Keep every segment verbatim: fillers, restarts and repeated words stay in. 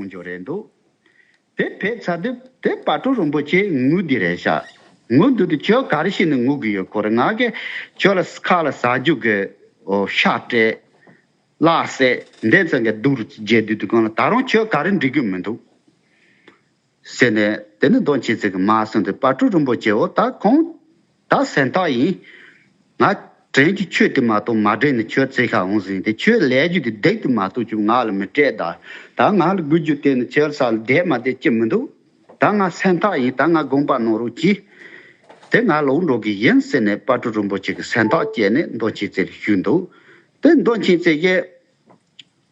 འགྱོ་རེད་འདུག་དེ་ཕེབས་ཚར་དུས་དེ་དཔལ་སྤྲུལ་རིན་པོ་ཆེ་ངུ་དེ་རེད་ཤག་ངུ་འདུག་དུས་ཁྱོད་ག་རེ་བྱས་ནས་ངུ་གི་ཡོད་ཁོ་རེ། ང་གིས་ཁྱོད་ལ་ཁ་ལ་ཟ་རྒྱུ་གི་ཤ་སྤྲད། ལ་སེ་འདི་ཚང་གི་སྡུག་རུ་བརྗེད་དུས་དུས་གང་ལ་ད་རུང་ཁྱོད་ག་རེ་འགྲིག་གི་མི་འདུག་ཟེར་ནས། དེ་ནི་མདོ་མཁྱེན་བརྩེ་གི་མ་གསུངས་ཏེ་དཔལ་སྤྲུལ་རིན་པོ་ཆེ་འོ་ད་ཁོང་ད་སེམས་ཐག་ཡིན། ང་དྲན་གྱི་ཆོས་དེ་མ་གཏོགས་མ་དྲན་ནས་ཁྱོད་བཙལ་ཁ་འོང་ཟིན་ཏེ་ཁྱོད་ལས་རྒྱུ་དེ་སྡིག་དེ་མ་གཏོགས་ཁྱོད་ང་ལ་མི་སྤྲད་ད། ད་ང་ལ་དགོས་རྒྱུ་དེ་ནི་ཁྱོད་ས་ལ་བསྡད་མ་བསྡད་ཅི་མི་འདུག་ད་ང་སེམས་ཐག་ཡིན། ད་ང་དགོངས་པ་གནང་རོགས་གྱིས། དེ་ང་ལོག་འགྲོ་གི་ཡིན་ཟེར་ནས་དཔལ་སྤྲུལ་རིན་པོ་ཆེ་གི་སེམས་ཐག་བཅད་ནས་མདོ་མཁྱེན་བརྩེ་ལ་ཞུས་འདུག་དེ་མདོ་མཁྱེན་བརྩེ་གིས་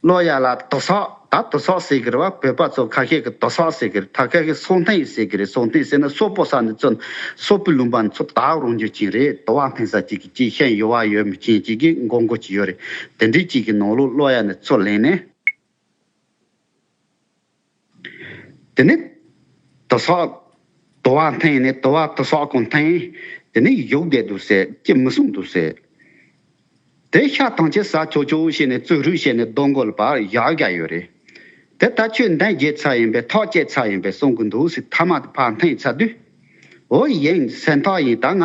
ལོ་ཡ་ལ་དུ་སོག་ད་དུ་སོག་ཟེར་གི་རེད་བ། བོད་པ་ཚོ་ཁ་ཤས་ཀྱི་དུ་སོག་ཟེར་གི་རེད། ད་ཁ་ཤས་སོག་ཐེངས་ཟེར་གི་རེད། སོག་ཐེངས་ཟེར་ན་སོག་པོ་ས་ནས་ཚོ་སོག་པོའི་ལུང་པ་ནས་ཚོ་དག་རུང་རྒྱུ་ཅན་རེད། དུ་བ་འཐེན་ས་གཅིག་གི་གཅིག་ཤན་ཡོད་བ་ཡོད་མི་ཅན་གཅིག་གི་མགོ་མགོ་ཅིག་ཡོད་རེད། དེ་འདྲའི་གཅིག་གི་ནང་ལོགས་ལོ་ཡ་ནས་ཚོ་ལེན་ནས། དེ་ནས་དུ་སོག་དུ་བ་འཐེན་ནས་དུ་བ་དུ་སོག་གོང་འཐེན། དེ་ནས་ཡོག་བསྡད་འདུག་ཟེར། ཅི་མི་གསུང་འདུག་ཟེར། དེ་ཤ་ཐང་ཆད་ཟ་ཆོག་ཆོག་བྱས་ནས་བཙོན་རུས་བྱས་ནས་རྡོ་མགོ་ལ་ཕར་བཞག་བཞག་ཡོད་རེད། དེ་ད་ཁྱོད་འདན་བརྗེད་ཚར་ཡིན་པས་ཐག་བཅད་ཚར་ཡིན་པས་གསུང་གི་འདུག་ཟེར། ཐ་མ་དེ་ཕར་འཐེན་ཚར་དུས། འོ་ཡིན་སེམས་ཐག་ཡིན། ད་ང་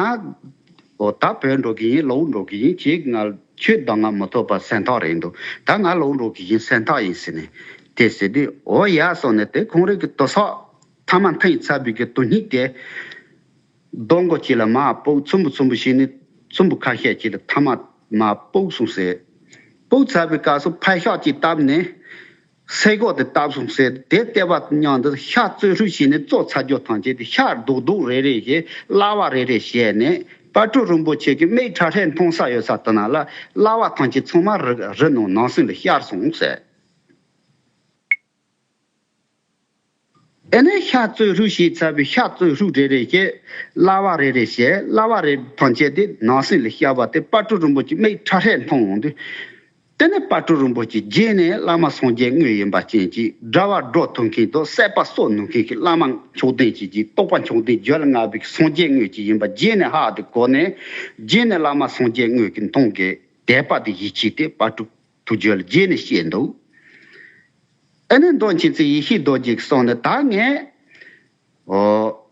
འོ་ད་བོད་འགྲོ་གི་ཡིན། ལོག་འགྲོ་གི་ཡིན། ཁྱེད་ང་ཁྱོད་གདམ་ང་མི་ཐུབ་པ་སེམས་ཐག་རེད་འདུག་ད་ང་ལོག་འགྲོ་གི་ཡིན་སེམས་ཐག་ཡིན་ཟེར་ནས་དེ་ཟེར་དུས། འོ་ཡ་སོང་ནས་དེ་ཁོང་རང་གི་དུ་སོག་ཐ་མ་འཐེན་ཚར་བའི་གི་དུ་སྙིགས་དེ། རྡོ་མགོ་གཅིག་ལ་མར་སྤུག་ཚོམ་བུ་ཚོམ་བུ་བྱས་ནས་ཚོམ་བུ་ཁ་ཤས་ཅིག་ལ་ཐ་མ་མར་སྤུག་སོང་ཟེར། སྤུག་ཚར་བའི་སྐབས་སུ་ཕར་ཤག་ཅིག་བཏབ་ནས་སེ་གོ་དེ་བཏབ་སོང་ཟེར། དེ་བལྟས་པ་མཉམ་དུ་ཤ་བཙོན་རུས་བྱས་ནས་བཙོ་ཚར་རྒྱུ་ཐམས་ཅད་དེ་ཤ་རྡོག་རྡོག་རེ་རེ་བྱས་གླ་བ་རེ་རེ་བྱས་ནས་དཔལ་སྤྲུལ་རིན་པོ་ཆེ་གི་མིག་ཁྲ་ཧྲལ་མཐོང་ས་ཡོད་ས་དེ་ན་ལ་གླ་བ་ཐམས་ཅད་ཚང་མ་རི་རི་ནང་ནང་སེམས་ལ་ཤར་སོང་ཟེར། ཨེ་ནས་ཤ་བཙོན་རུས་བྱས་ཚར་བའི་ཤ་བཙོན་རུས་རེ་རེ་བྱས། གླ་བ་རེ་རེ་བྱས། གླ་བ་རེ་ཐམས་ཅད་དེ་ནང་སེམས་ལ་ཤར་བ་དེ་དཔལ་སྤྲུལ་རིན་པོ་ཆེ་མིག་ཁྲ་ཧྲལ་མཐོང་འོང་དུས། དེ་ནས་དཔལ་སྤྲུལ་རིན་པོ་ཆེ་རྗེས་ནས་བླ་མ་སངས་རྒྱས་དངོས་ཡིན་པ་ཅན་གྱི་དགྲ་བོ་སྒྲོ་འཐུང་མཁན་དང་སྲིད་པ་སྲོག་བསྣུན་མཁན་གྱི་བླ་མ་མཆོག་ལྡན་ཅན་གྱི་རྟོགས་པ་མཆོག་ལྡན་རྒྱུད་ལ་མངའ་བའི་སངས་རྒྱས་དངོས་ཅིག་ཡིན་པ་རྗེས་ནས་ཧ་དེ་གོ་ནས། རྗེས་ནས་བླ་མ་སངས་རྒྱས་དངོས་ཀྱི་མཐོང་གི་དད་པ་དེ་ཡིད་ཆེས་ཏེ་དཔལ་སྤྲུལ་ཐུགས་རྒྱུད་ལ་རྗེས་ནས་བཤད་འདུག་ཨ་ནི་མདོ་མཁྱེན་བརྩེ་ཡེ་ཤེས་རྡོ་རྗེ་གིས་གསུངས་ནས་ད་ངས། ཨོ།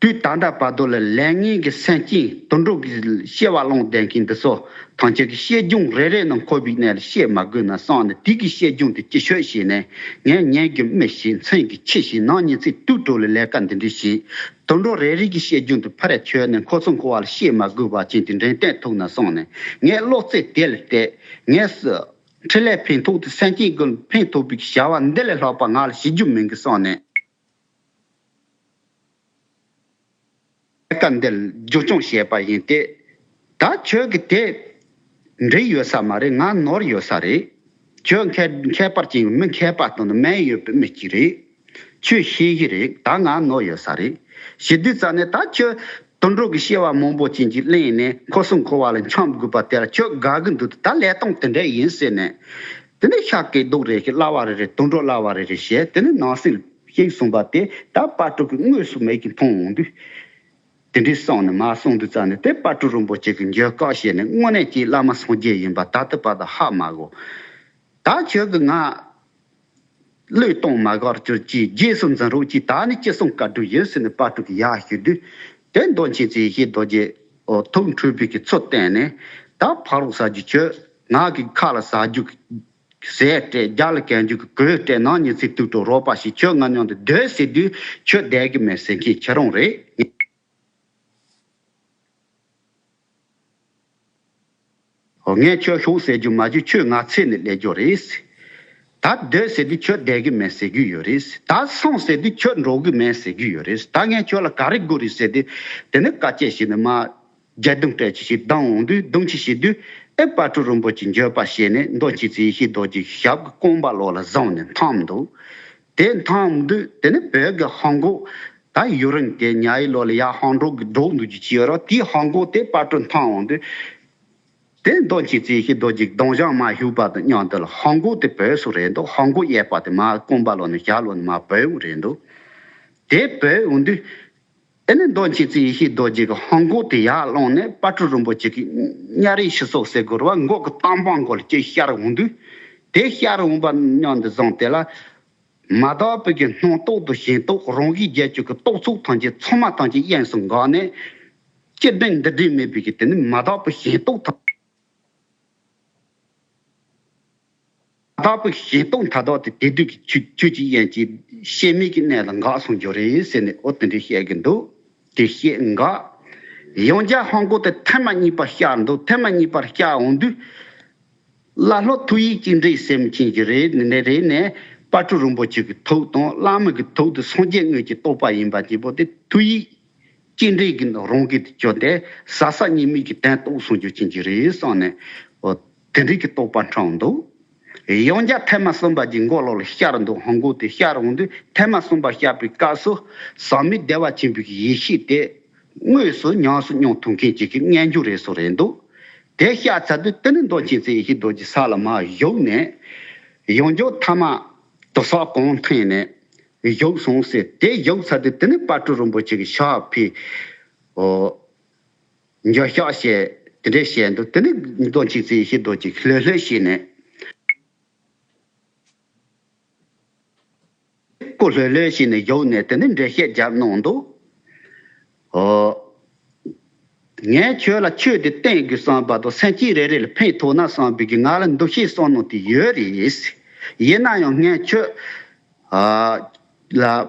དུས་ད་ལྟ་བར་དུ་ལ་ལས་ངན་གྱི་སེམས་ཅན་དུད་འགྲོ་གི་སྐྱེ་བ་བླངས་བསྡད་མཁན་འདི་ཚོ་ཐམས་ཅད་ཀྱི་བཤད་རྒྱུན་རེ་རེ་ནང་འཁོད་པའི་གནས་ལ་བཤད་མ་དགོས་ན་བསམ་ནས། དེ་གི་བཤད་རྒྱུན་དེ་ཅི་ཤོད་བྱས་ནས་ངས་ཉན་གི་མི་ཤེས། མཚན་གི་ཆི་ཤེས། ནང་ཉིན་ཚེ་དུས་དྲུག་ལ་ལས་ཀ་འདི་འདྲ་བྱས། དུད་འགྲོ་རེ་རེ་གི་བཤད་རྒྱུན་དེ་ཕར་ཆོད་ནས་འཁོར་གསུམ་འཁོར་བ་ལ་བཤད་མ་དགོས་པ་ཅན་དེ་འདྲེན་བསྟན་ཐུབ་ན་བསམ་ནས། ངས་བློ་རྩེ་དེ་ལ་གཏད། ངས་སུ། འཕྲིན་ལས་ཕན་ཐོགས་དེ་སེམས་ཅན་ཀུན་ཕན་ཐོགས་པའི་བྱ་བ་འདི་ལས་ལྷག་པ་ང་ལ་བྱེད་རྒྱུ་མིན་གི་བསམ་ནས། ལས་ཀ་འདི་ལ་རྒྱུ་སྐྱོང་བྱས་པ་ཡིན་ཏེ། ད་ཁྱོད་ཀྱི་དེ་འགྲིག་ཡོད་ས་མ་རེད། ང་ནོར་ཡོད་ས་རེད། ཁྱོད་མཁས་མཁས་པར་ཅིག་མི་མཁས་པ་དང་ནི་མེད་ཡོད་པའི་མི་གཅིག་རེད། ཁྱོད་ཤེས་ཀྱི་རེད། ད་ང་ནོར་ཡོད་ས་རེད། ཞེ་དུས་ཙ་ནས་ད་ཁྱོད་དུད་འགྲོ་གི་སྐྱེ་བ་མང་པོ་ཅན་གྱི་གླེང་ནས་འཁོར་གསུམ་འཁོར་བ་ལ་འཁྱམ་དགོས་པ་དེ་ལ་ཁྱོད་དགའ་གི་འདུག་ད་ལས་སྟངས་དེ་འདྲ་ཡིན་ཟེར་ནས། དེ་ནས་ཤ་སྐད་སྡུག་རེ་ཞིག་གླ་བ་རེ་རེ་དུད་འགྲོ་གླ་བ་རེ་རེ་བྱས། དེ་ནས་ནང་སེམས་ཤིག་གསུངས་པ་དེ་ད་དཔལ་སྤྲུལ་གྱི་དངོས་སུ་མིག་གིས་མཐོང་འོང་དུས། དེ་འདྲའི་གསུངས་ནས་མར་གསུངས་དུས་ཙ་ནས་དེ་དཔལ་སྤྲུལ་རིན་པོ་ཆེ་གི་འགྱོད་བཀག་བྱས་ནས་དངོས་གནས་ཀྱི་བླ་མ་སངས་རྒྱས་ཡིན་པ་ད་ལྟ་བར་དུ་ཧ་མ་གོ། ད་ཁྱོད་ཀྱིས་ང་བློས་གཏོང་མ་དགོས་གྱུར་ཅིག་རྗེས་སུ་འཛིན་རོགས་ཅིག་ད་ནི་ཅི་གསུང་བཀའ་སྒྲུབ་ཡིན་ཟེར་ནས་དཔལ་སྤྲུལ་གྱིས་ཡར་ཞུས་དུས། དེ་མདོ་མཁྱེན་བརྩེ་ཡེ་ཤེས་རྡོ་རྗེ་ཐུགས་འཁྲུལ་པའི་གི་ཚུལ་བསྟན་ནས། ད་ཕ་རོགས་ཟ་རྒྱུ་ཁྱོད། ང་གི་ཁ་ལ་ཟ་རྒྱུ་གི་ཟས་སྤྲད། རྒྱབ་ལ་གན་རྒྱུ་གི་གོས་སྤྲད། ནང་ཉིན་ཚེ་དུས་དྲུག་རོགས་པ་བྱེད། ཁྱོད་ང་མཉམ་དུ་སྡོད་ཟེར་དུས་ཁྱོད་བསྡད་གི་མེད་ཟེར་མཁན་ཁྱེད་རང་རེད། ངས་ཁྱོད་ཤོག་ཟེར་རྒྱུ་མ་བྱུང་། ཁྱོད་ང་འཚོལ་ནས་སླེབས་རྒྱུ་རེད། ད་སྡོད་ཟེར་དུས་ཁྱོད་བསྡད་གི་མེད་ཟེར་གི་ཡོད་རེད། ད་སོང་ཟེར་དུས་ཁྱོད་འགྲོ་གི་མེད་ཟེར་གི་ཡོད་རེད། ད་ངས་ཁྱོད་ལ་ག་རེ་དགོས་རེད་ཟེར་དུས། དེ་ནས་དཀའ་སྤྱད་བྱས་ནས་མར་རྒྱ་རྡུང་སྤྲད་ཅིག་ཞིག་བརྡུངས་འོང་དུས། རྡུང་ཅིག་བྱེད་དུས་ཨེ་དཔལ་སྤྲུལ་རིན་པོ་ཆེ་འགྱོད་པ་བྱས་ནས་མདོ་མཁྱེན་བརྩེ་ཡེ་ཤེས་རྡོ་རྗེ་ཞབས་ཀྱི་རྐང་པ་ལོགས་ལ་བཟུང་ནས་འཐམས་འདུག་དེ་འཐམས་འདུག་དེ་ནས་བོད་ཀྱི་ཧོང་ཀོང་། ད་ཡུན་རིང་དེ་ཉ་ཡི་ལོ་ལ་ཡར་ཧོང་འགྲོ་གི་འགྲོ་འདུག་རྒྱུ་ཅི་ཡོད་རོ། དེའི་ཧོང་ཀོང་དེ་དཔལ་སྤྲུལ་འཐམས་འོང་དུས། དེ་མདོ་མཁྱེན་བརྩེ་ཡེ་ཤེས་རྡོ་རྗེ་གདུང་བཞེངས་མར་ཞུགས་པ་དང་མཉམ་དུ་ལ་ཧོང་ཀོང་དེ་བོད་སུ་རེད་འདུག་ཧོང་ཀོང་གཡས་པ་དེ་མར་རྐང་པ་ལོགས་ནས་ཞབས་ལོགས་ནས་མར་བོད་འོང་རེད་འདུག་དེ་བོད་འོང་དུས། ཨེ་ནི་མདོ་མཁྱེན་བརྩེ་ཡེ་ཤེས་རྡོ་རྗེ་གི་ཧོང་ཀོང་དེ་ཡར་ལོངས་ནས་དཔལ་སྤྲུལ་རིན་པོ་ཆེ་གི་གཉའ་རིས་ཤི་སོགས་ཟེར་དགོས་རེད་བ། མགོ་གི་ལྟག་འཕང་མགོ་ལ་ཅིག་ཤར་འོང་དུས། དེ་ཤར་འོང་པ་མཉམ་དུ་བཟུང་དེ་ལ། མ་དག་པའི་གི་སྣང་རྟོག་དང་ཞེན་རྟོག་རང་གི་རྒྱལ་ཁྱོད་ཀྱི་རྟོག་ཚོགས་ཐམས་ཅད་ཚང་མ་ཐམས་ཅད་གཡེངས་སུ་འགག་ནས། སྤྱི་བདེན་འདི་བདེན་མེད་པའི་གི་དེ་ནི་མ་དག་པའི་ཞེན་རྟོག་ཐམས། མ་དག་པའི་ཞེན་རྟོག་མཐའ་དག་དེ་དེ་དུས་ཀྱི་ཆོས་ཆོས་ཀྱི་དབྱིངས་ཀྱི་ཤེས་མེད་ཀྱི་གནས་ལ་འགག་སོང་རྒྱུ་རེད་ཟེར་ནས་ཨོ་དེ་འདྲའི་བཤད་གི་འདུག་དེ་བཤད་འགག་ཡང་བསྐྱར་ཧང་གོ་དེ་ཐེངས་མ་གཉིས་པ་བཤད་འདུག་ཐེངས་མ་གཉིས་པར་བཤད་འོང་དུས། བླ་སློབ་ཐུགས་ཡིད་གཅིག་འདྲེས་སེམས་ཅན་གྱི་རེད་ནས་རེད་ནས་དཔལ་སྤྲུལ་རིན་པོ་ཆེ་གི་ཐུགས་དང་བླ་མ་གི་ཐུགས་དེ་སངས་རྒྱས་དངོས་ཀྱི་རྟོགས་པ་ཡིན་པ་གཅིག་པོ་དེ་ཐུགས་ཡིད་གཅིག་འདྲེས་ཀྱི་རང་གི་དེ་བཅོས་ཏེ་ཟབ་གསལ་གཉིས་མེད་ཀྱི་དོན་རྟོགས་སོང་རྒྱུ་ཅན་གྱི་རེད་བསམ་ནས་ཨོ་དེ་འདྲའི་གི་རྟོགས་པ་འཕྲང་འདུག་ཡང་བསྐྱར་ཐེངས་མ་གསུམ་པ་གྱི་མགོ་ལོག་ལ་ཤར་འདུག་ཧང་གོ་དེ་ཤར་འོང་དུས་ཐེངས་མ་གསུམ་པ་བཤད་པའི་སྐབས་སུ་ཟག་མེད་བདེ་བ་ཆེན་པོའི་ཡེ་ཤེས་དེ་དངོས་སུ་ཉམས་སུ་མྱོང་ཐུབ་མཁན་ཅིག་གི་སྙན་བརྒྱུད་རེད་སོ་རེད་འདུག་དེ་བཤད་ཚར་དུས་དེ་ནི་མདོ་མཁྱེན་བརྩེ་ཡེ་ཤེས་རྡོ་རྗེ་ས་ལ་མར་བཞུགས་ནས་ཡང་བསྐྱར་ཐ་མ་དུ་ས་གང་ཐོན་ནས་བཞུགས་སོང་ཟེར། དེ་བཞུགས་ཚར་དུས་དེ་ནི་དཔལ་སྤྲུལ་རིན་པོ་ཆེ་གི་ཕྱག་ཕུལ། འགྱོད་བཤགས་བྱས་དེ་འདྲས་བྱས་འདུག་དེ་ནི་མདོ་མཁྱེན་བརྩེ་ཡེ་ཤེས་རྡོ་རྗེ་ལྷོད་ལྷོད་བྱས་ནས། སྐུ་ལྷོད་ལྷོད་བྱས་ནས་བཞུགས་ནས་དེ་ནི་འགྲེལ་བཤད་རྒྱབ་གནང་འདུག་ཨོ། ངས་ཁྱོད་ལ་ཆོས་དེ་བསྟན་དགོས་བསམ་པ་དང་སེམས་ཅན་རེ་རེ་ལ་ཕན་ཐོགས་ན་བསམ་པའི་གི་ང་ལ་འདུ་ཤེས་བསམ་མནོ་དེ་ཡོད་རེད། ཡིན་ན་ཡང་ངས་ཁྱོད་ཨ་ལ་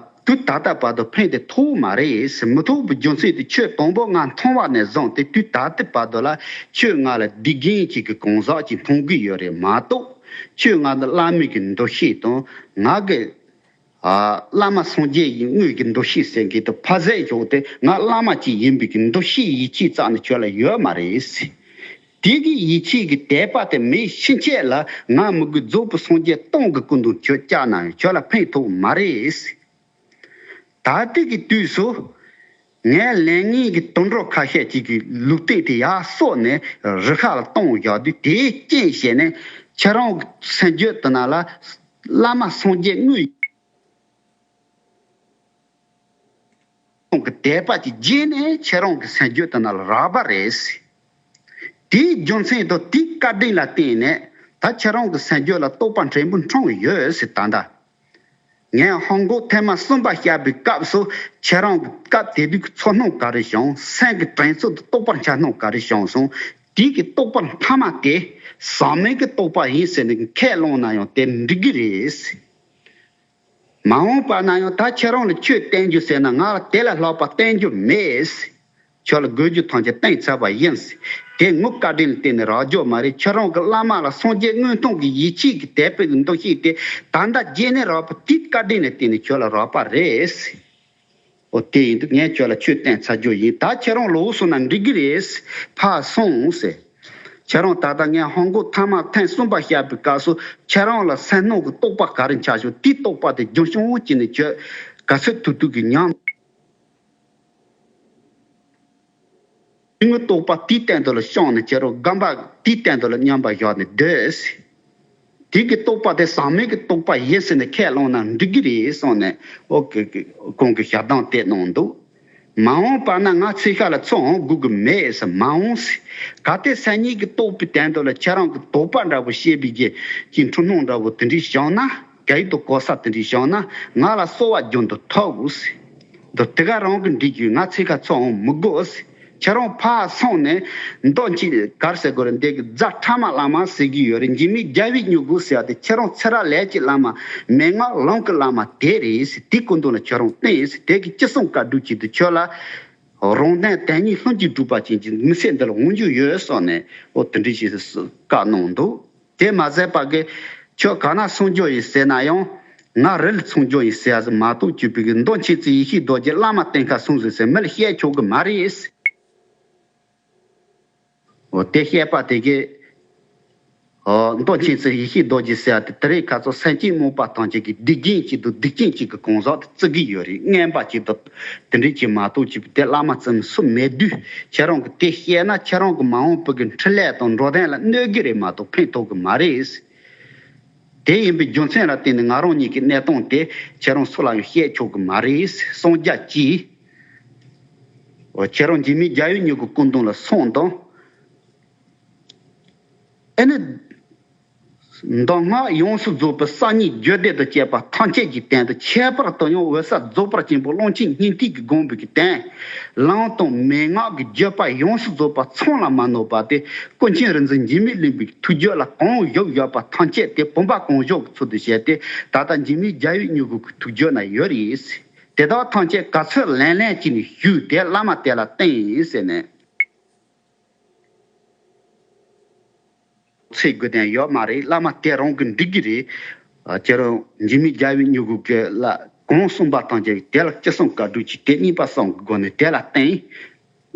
དུས་ད་ལྟ་བར་དུ་ཕན་དེ་ཐོགས་མ་རེད། མི་ཐོགས་པའི་རྒྱུ་མཚན་དེ་ཆོས་དང་པོ་ང་མཐོང་བ་ནས་བཟུང་སྟེ་དུས་ད་ལྟ་བར་དུ་ལ་ཁྱོད་ང་ལ་སྡིག་རྒན་ཅིག་གི་གང་ཟག་ཅིག་མཐོང་གི་ཡོད་རེད་མ་གཏོགས། ཁྱོད་ང་ལ་བླ་མའི་གི་འདུ་ཤེས་དང་ང་གི་ཨ་བླ་མ་སངས་རྒྱས་ཀྱི་དངོས་ཀྱི་འདུ་ཤེས་ཟེར་མཁན་དེ་ཕ་ཟད་བཞག་སྟེ་ང་བླ་མ་ཅིག་ཡིན་པའི་གི་འདུ་ཤེས་ཡིད་ཆེས་རྩ་ནས་ཁྱོད་ལ་ཡོད་མ་རེད། དེ་གི་ཡིད་ཆེས་ཀྱི་དད་པ་དེ་མེད་ཕྱིན་ཆད་ལ་ང་མི་དགོས་རྫོགས་པའི་སངས་རྒྱས་སྟོང་གི་སྐུ་མདུན་ཁྱོད་བཅར་ན་ཡང་ཁྱོད་ལ་ཕན་ཐོགས་མ་རེད། ད་ལྟའི་གི་དུས་སུ་ངས་ལས་ངན་གྱི་དུད་འགྲོ་ཁ་ཤས་ཅིག་གི་ལུགས་བསྟན་དེ་ཡར་གསོག་ནས་རི་ཁ་ལ་གཏོང་བཞག་དུས་དེའི་རྐྱེན་བྱས་ནས་ཁྱེད་རང་གི་སེམས་རྒྱུད་དེ་ནང་ལ་བླ་མ་སངས་རྒྱས་དངོས་ཀྱི་དད་པ་ཅིག་རྗེས་ནས་ཁྱེད་རང་གི་སེམས་རྒྱུད་དེ་ནང་ལ་རག་པ་རེད། དེའི་རྒྱུ་མཚན་དང་དེའི་བཀའ་དྲིན་ལ་བརྟེན་ནས་ད་ཁྱེད་རང་གི་སེམས་རྒྱུད་ལ་རྟོགས་པ་འཕྲན་བུ་འཁྲུངས་ཡོད་ཟེར། ད་ལྟ་ངས་ཧོང་ཀོང་ཐེངས་མ་གསུམ་པ་བཤད་པའི་སྐབས་སུ་ཁྱེད་རང་གི་སྐབས་དེ་དུས་ཀྱི་ཚོར་སྣང་ག་རེ་བྱུང་། སེམས་ཀྱི་དྲན་ཚུལ་དང་རྟོགས་པར་འཆར་སྣང་ག་རེ་བྱུང་སོང་། དེའི་གི་རྟོགས་པ་མཐའ་མ་དེ་ཟག་མེད་ཀྱི་རྟོགས་པ་ཡིན་ཟེར་ནས་ཁས་བླངས་ན་ཡང་དེ་འགྲིག་གི་རེད། མ་འོངས་པ་ན་ཡང་ད་ཁྱེད་རང་ལ་ཆོས་བསྟན་རྒྱུ་ཟེར་ན་ང་ལ་དེ་ལས་ལྷག་པ་བསྟན་རྒྱུ་མེད། ཁྱོད་ལ་དགོས་རྒྱུ་ཐམས་ཅད་བསྟན་ཚར་བ་ཡིན། དེ་ངའི་བཀའ་དྲིན་ལ་བརྟེན་ནས་རག་རྒྱུ་མ་རེད། ཁྱེད་རང་གི་བླ་མ་ལ་སངས་རྒྱས་དངོས་མཐོང་གི་ཡིད་ཆེས་ཀྱི་དད་པའི་འདུ་ཤེས་དེ་ད་ལྟ་རྗེས་ནས་རག་པ་དེའི་བཀའ་དྲིན་ལ་བརྟེན་ནས་ཁྱོད་ལ་རག་པ་རེད། འོ་དེ་ཡིན་དུས་ངས་ཁྱོད་ལ་ཆོས་བསྟན་ཚར་རྒྱུ་ཡིན། ད་ཁྱེད་རང་ལོག་སོང་ན་འགྲིག་གི་རེད། ཕར་སོང་ཟེར། ཁྱེད་རང་ད་ལྟ་ངས་ཧོང་ཀོང་ཐ་མ་ཐེངས་གསུམ་པ་བཤད་པའི་སྐབས་སུ་ཁྱེད་རང་ལ་སེམས་ནང་གི་རྟོགས་པ་ག་རེ་འཆར་བྱུང་། དེའི་རྟོགས་པ་དེ་རྒྱུན་སྐྱོང་བྱས་ནས་ཁྱོད་ག་ཚོད་ཐུབ་ཐུབ་ཀྱི་ཉམས། དེ་ངའི་རྟོགས་པ་དེའི་སྟེང་དུ་ལ་བཤངས་ནས་ཁྱེད་རང་སྒོམ་པ་དེའི་སྟེང་དུ་ལ་མཉམ་པར་བཞག་ནས་སྡོད། དེ་གི་རྟོགས་པ་དེ་ཟག་མེད་ཀྱི་རྟོགས་པ་ཡིན་ཟེར་ནས་ཁས་བླངས་ན་འགྲིག་གི་རེད་གསུངས་ནས་ཨོ་ཀེ་ཀེ་ཁོང་གིས་ཞལ་གདམས་དེ་གནང་འདུག་མ་འོངས་པ་ན་ང་ཚེ་ཤ་ལ་ཚུར་འོང་དགོས་ཀྱི་མེད་ཟེར། མ་འོངས་ཟེར། གལ་ཏེ་སེམས་ཉིད་ཀྱི་རྟོགས་པའི་དོན་དུ་ལ་ཁྱེད་རང་གི་དོགས་པ་འདྲ་བོ་བཤད་པའི་རྒྱུ་ཀྱི་འཁྲུལ་སྣང་འདྲ་བོ་དེ་འདྲའི་བྱུང་ན། ག་ཡི་དུ་གོ་ས་དེ་འདྲའི་བྱུང་ན་ང་ལ་གསོལ་བ་རྒྱུན་དུ་ཐོབ་ཟེར། འདི་དེ་ག་རང་གི་འགྲིག་རྒྱུ། ང་ཚེ་ཁ་ཚུར་འོང་མི་དགོས་ཟེར། ཁྱེད་རང་ཕར་སོང་ནས་མདོ་མཁྱེན་ག་རེ་ཟེར་དགོས་རེད། འདི་གི་རྫ་ཕྲ་མ་བླ་མ་ཟེར་གྱི་ཡོད་རེད། འཇིགས་མེད་རྒྱལ་བའི་མྱུ་གུ་ཟེར་བ་དེ་ཁྱེད་རང་ཚེ་རབས་ལས་ཀྱི་བླ་མ་མན་ངག་ལམ་གྱི་བླ་མ་དེ་རེད་ཟེར། དེའི་སྐུ་མདུན་ལ་ཁྱེད་རང་བསྟེན་ཟེར། དེ་གི་ཅི་གསུང་བཀའ་སྒྲུབ་བྱེད་དུ་ཁྱོད་ལ་རང་དོན་དོན་གཉིས་ལྷུན་གྱིས་གྲུབ་པ་ཅན་གྱི་མི་ཚེ་འདི་ལ་འོང་རྒྱུ་ཡོད་གསུངས་ནས་ཨོ་དེ་འདྲ་ཞིག་བཀའ་གནང་འདུག་དེ་མ་ཟད་པ་གི་ཁྱོད་ག་ན་སོང་རྒྱུ་ཡིན་ཟེར་ན་ཡང་ང་རི་ལ་སོང་རྒྱུ་ཡིན་ཟེར་ཡ་ཟིག་མ་གཏོགས་བཅུག་པའི་གི་མདོ་མཁྱེན་བརྩེ་ཡེ་ཤེས་རྡོ་རྗེ་བླ་མ་བསྟེན་ཁ་སོང་ཟིག་ཟེར་མི་ལ་བཤད་ཆོག་གི་མ་རེད། འོ་དེ་བཤད་པ་དེ་གི་འོ་མདོ་མཁྱེན་བརྩེ་ཡེ་ཤེས་རྡོ་རྗེ་ཟེར་ཡ་དེ་དེ་རིང་ཁ་སང་སེམས་ཅན་རྨོངས་པ་ཐམས་ཅད་ཀྱི་སྡིག་རྒྱན་གཅིག་དང་སྡིག་ཅན་གཅིག་གི་གང་ཟག་དེ་བརྩི་གི་ཡོད་རེད། རྔན་པ་གཅིག་དང་དེ་འདྲ་གཅིག་མ་གཏོགས་གཅིག་དེ་བླ་མ་བརྩི་མི་སུ་མེད་དུས་ཁྱེད་རང་གི་དེ་བཤད་ན་ཁྱེད་རང་གི་མ་འོངས་པའི་གི་འཕྲིན་ལས་དང་འགྲོ་དོན་ལ་གནོད་གི་རེད་མ་གཏོགས་ཕན་ཐོགས་གི་མ་རེད། དེ་ཡིན་པའི་རྒྱུ་མཚན་ལ་བརྟེན་ནས་ང་རང་ཉིད་ཀྱི་གནས་སྟངས་དེ་ཁྱེད་རང་སུ་ལ་ཡང་བཤད་ཆོག་གི་མ་རེད། སངས་རྒྱས་ཀྱིས་ཁྱེད་རང་འཇིགས་མེད་རྒྱལ་བའི་མྱུ་གུ་སྐུ་མདུན་ལ་སོང་དང་། ཨེ་ནི་ མདོ་སྔགས་ཡོངས་སུ་རྫོགས་པའི་གསར་རྙིང་བརྗོད་བདེ་དང་བཅས་པ་ཐམས་ཅད་ཀྱི་སྟེང་དུ་ཁྱད་པར་དུ་ཡང་འོད་གསལ་རྫོགས་པ་ཆེན་པོ་ཀློང་ཆེན་སྙིང་ཐིག་གི་དགོངས་པའི་སྟེང་། ལམ་དང་མན་ངག་གི་བརྗོད་པ་ཡོངས་སུ་རྫོགས་པ་ཚང་ལ་མ་ནོར་བ་དེ། ཀུན་མཁྱེན་རིག་འཛིན་འཇིགས་མེད་གླིང་པའི་ཐུགས་བརྗོད་ལ་གང་བཞུགས་བཞག་པ་ཐམས་ཅད་དེ་བུམ་པ་གང་བཞུགས་ཀྱི་ཚུལ་དུ་བྱས་ཏེ། ད་ལྟ་འཇིགས་མེད་རྒྱལ་བའི་མྱུ་གུ་གི་ཐུགས་བརྗོད་ན་ཡོད་རེད། དེ་དག་ཐམས་ཅད་ག་ཚོད་ལན་ལན་གྱིས་ནི་ཞུས་ཏེ་བླ་མ་དེ་ལ་བསྟན་ཟེར་ནས། འཚོལ་དགོས་དོན་ཡོད་མ་རེད། བླ་མ་དེ་རང་གིས་འགྲིག་གི་རེད། ཨ། ཁྱེད་རང་འཇིགས་མེད་རྒྱལ་བའི་མྱུ་གུ་གི་ལ་གང་གསུངས་པ་ཐམས་ཅད་དེ་ལ་ཅི་གསུང་བཀའ་སྒྲུབ་ཀྱིས་དེ་གཉིས་པ་གསུམ་གྱི་སྒོ་ནས་དེ་ལ་བརྟེན།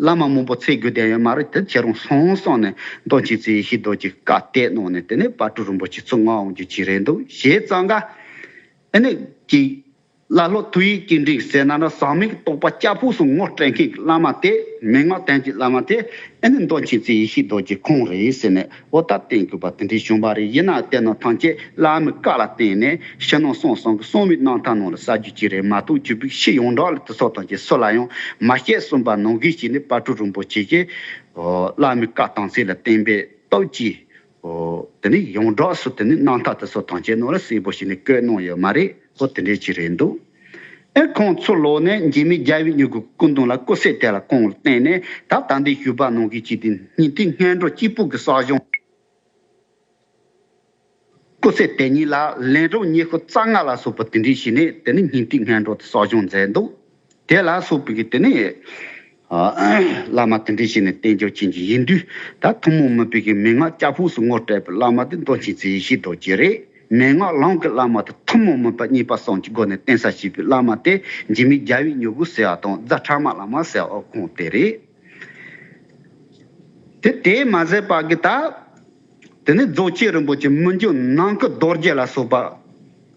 བླ་མ་མང་པོ་འཚོལ་དགོས་དོན་ཡོད་མ་རེད། དེ་ཁྱེད་རང་སོང་སོང་ནས་མདོ་མཁྱེན་བརྩེ་ཡེ་ཤེས་རྡོ་རྗེ་བཀའ་གཏད་གནང་ནས། དེ་ནས་དཔལ་སྤྲུལ་རིན་པོ་ཆེ་ཚུར་མངགས་འོང་རྒྱུ་ཅིག་རེད་འདུག། བྱས་ཙང་ཀ་ཨ་ནི་ཀྱི། བླ་སློབ་ཐུགས་ཡིད་ཀྱི་འགྲིག་ཟེར་ན་ན། ཟག་མེད་ཀྱི་རྟོགས་པ་ལྕགས་ཕུག་སུ་ངོ་སྤྲད་མཁན་གྱི་བླ་མ་དེ། མན་ངག་བསྟན་གྱི་བླ་མ་དེ་ཨ་ནི་མདོ་མཁྱེན་བརྩེ་ཡེ་ཤེས་རྡོ་རྗེ་ཁོང་རེད་ཟེར་ནས། འོ་ད་བསྟན་དགོས་པ་དེ་འདྲའི་བྱུང་བ་རེད། ཡིན་ན་དེ་རྣམས་ཐམས་ཅད་བླ་མའི་བཀའ་ལ་བརྟེན་ནས་ཕྱི་ནང་གསང་གསུམ་གྱི་གསང་བའི་རྣམ་ཐར་ནང་ལ་གསལ་རྒྱུ་ཅིག་རེད་མ་གཏོགས། ཆོས་པའི་ཕྱི་ཡོངས་གྲགས་ལ་དེ་ཚོ་ཐམས་ཅད་སུ་ལ་ཡང་མ་བཤད་གསུངས་པ་ནང་བཞིན་བྱས་ནས། དཔལ་སྤྲུལ་རིན་པོ་ཆེ་གིས་བླ་མའི་བཀའ་དམ་ཚིག་ལ་བརྟེན་པའི་སྟོབས་ཀྱིས། ཨོ། དེ་ནི་ཡོངས་གྲགས་སུ་དེ་ནི་རྣམ་ཐར་དེ་ཚོ་ཐམས་ཅད་ནང་ལ་གསལ་པོ་ཞིག་ནི་བཀོད་གནང་ཡོད་མ་རེད། ཨོ། དེ་འདྲའི་ཅིག་རེད་འདུག། ཨེ། ཁོང་ཚུར་ལོག་ནས་འཇིགས་མེད་རྒྱལ་བའི་མྱུ་གུ་སྐུ་མདུན་ལ་སྐུ་ཚེ་དེ་ལ་གང་ལ་བརྟེན་ནས། ད་ད་འདི་ཞུས་པ་ནང་བཞིན་བྱས་ཏེ་སྙིང་ཐིག་སྔོན་འགྲོ་གཅིག་པུ་གི་གསོ་སྦྱོང་། སྐུ་ཚེ་དེ་ཉིད་ལ་ལན་གྲངས་ཉི་ཤུ་རྩ་ལྔ་ལ་སོགས་པ་དེ་འདྲའི་བྱས་ནས། དེ་ནི་སྙིང་ཐིག་སྔོན་འགྲོ་དེ་གསོ་སྦྱོང་མཛད་འདུག། དེ་ལ་སོགས་པའི་གི་དེ་ནི། ཨ། བླ་མ་དེ་འདྲའི་བྱས་ནས་བསྟེན་རྒྱུ་ཅན་གྱི་ཡིན་དུས། ད་ཐུན་མོང་མིན་པའི་གི་མན་ངག་ལྕགས་ཕུག་སུ་ངོ་སྤྲད་པའི་བླ་མ་དེ་མདོ་མཁྱེན་བརྩེ་ཡེ་ཤེས་རྡོ་རྗེ་རེད། མན་ངག་ལམ་གྱི་བླ་མ་དེ་ཐུན་མོང་མིན་པ་གཉིས་པ་གསུམ་གྱི་སྒོ་ནས་བསྟན་ས་བྱས་པའི་བླ་མ་དེ་འཇིགས་མེད་རྒྱལ་བའི་མྱུ་གུ་ཟེར་བ་དང་། རྫ་ཕྲ་མ་བླ་མ་ཟེར་བ་ཁོང་དེ་རེད། དེ་དེ་མ་ཟད་པ་གི་ད། དེ་ནས་རྫོགས་ཆེན་རིན་པོ་ཆེ་མི་འགྱུར་ནམ་མཁའི་རྡོ་རྗེ་ལ་སོགས་པ།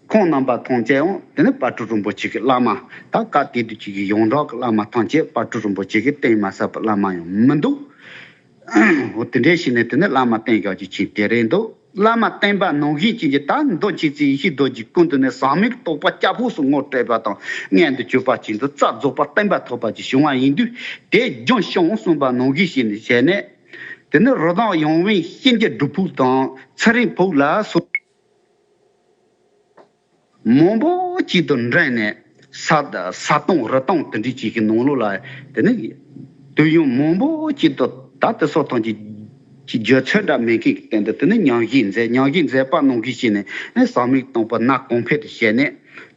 ཁོང་རྣམ་པ་ཐམས་ཅད་ཡང་དེ་ནི་དཔལ་སྤྲུལ་རིན་པོ་ཆེ་གི་བླ་མ། ད་སྐབས་དེ་དུས་ཀྱི་ཡོངས་གྲགས་ཀྱི་བླ་མ་ཐམས་ཅད་དཔལ་སྤྲུལ་རིན་པོ་ཆེ་གིས་བསྟེན་མ་ཟད་པའི་བླ་མ་ཡང་མི་འདུག། འོ། དེ་འདྲའི་བྱས་ནས་དེ་ནི་བླ་མ་བསྟེན་བཞག་རྒྱུ་ཅིག་དེ་རེད་འདུག། བླ་མ་བསྟེན་པ་ནང་བཞིན་བྱས་ཀྱི་ད་མདོ་མཁྱེན་བརྩེ་ཡེ་ཤེས་རྡོ་རྗེ་སྐུ་མདུན་ནས་ཟག་མེད་ཀྱི་རྟོགས་པ་ལྕགས་ཕུག་སུ་ངོ་སྤྲད་པ་དང་། མངོན་དུ་གྱུར་པ་ཅན་དུ་རྩལ་རྫོགས་པ་བསྟན་པ་ཐོབ་པ་ཅིག་བྱུང་བ་ཡིན་དུས། དེ་རྒྱུན་བྱུང་གསུངས་པ་ནང་བཞིན་བྱས་ནས་བྱས་ནས། དེ་ནི་རི་དྭགས་ཡང་དབེན་གཤིན་རྗེ་སྒྲུབ་ཕུག་དང་ཚེ་རིང་ཕུག་ལ་སོགས་མང་པོ་ཅིག་ཏུ་འདྲེན་ནས། ས་ས་སྟོང་རི་སྟོང་དེ་འདྲའི་ཅིག་གི་ནང་ལོགས་ལ། དེ་ནི་དུས་ཡུན་མང་པོ་ཅིག་ཏུ་ད་དེ་སོགས་དང་ཅིག་ཅིག་བརྗོད་ཚོད་འདྲ་མེད་མཁན་གྱི་སྟེང་དུ། དེ་ནི་ཉམས་བཞེས་མཛད། ཉམས་བཞེས་མཛད་པ་ནང་བཞིན་བྱས་ནས། ཨེ། ཟག་མེད་རྟོགས་པ་ནང་གོང་འཕེལ་དུ་བྱས་ནས།